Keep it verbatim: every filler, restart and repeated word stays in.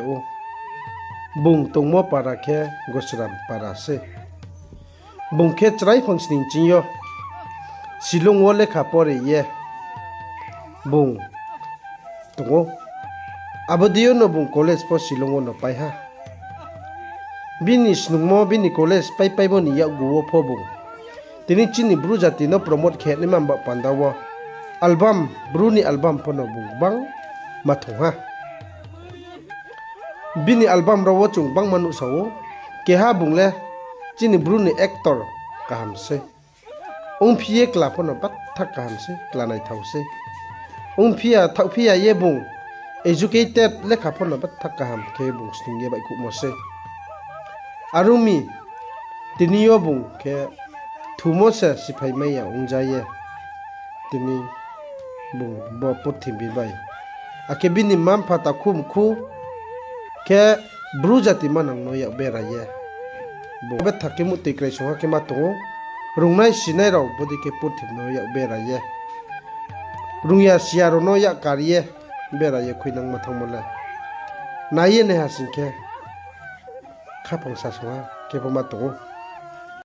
ou. Bung tongmo para khe Gosram para sei. Bung khe chrai phangsning ching yo Shillong wo lekha pore ye bung tong ou. Abo dei yo no bung college pho Shillong wo no pai ha. Bini snungmo bini college paipaimo ni yakgu wo pho bung tini chini Bru jati no promote khe naima ba panda wo album, Bru ni album pho no bung gbangma thong ha. Bini album rao wo chung gbangma nuhsao ou. Keha bung le chini Bru ni actor kaham sei. Ongphi ye kla pho no betha kaham sei, kla naithao sei. Ongphi ya, thaohphi ya ye bung educated, lekha pho no betha kaham khe bung snung ye baihkhouhmo sei. Are ong mi, tini yo bung khe thumo se siphaimai ya ongja ye. Tini bung bo purthimbi bai, akhe bini mma-mpha takhu mkhu khe Bru jati manang no yak bera ye, bung betha khe muhtoi kraisungha khe ma tong ou. Rungnai sinai rao bodei khe purthimbi no yak bera ye, rungya siya rao no yak kar ye bera ye khuinangma thanngmo le nai ye naiha sing khe khaphang sasungha khe pho ma tong ou.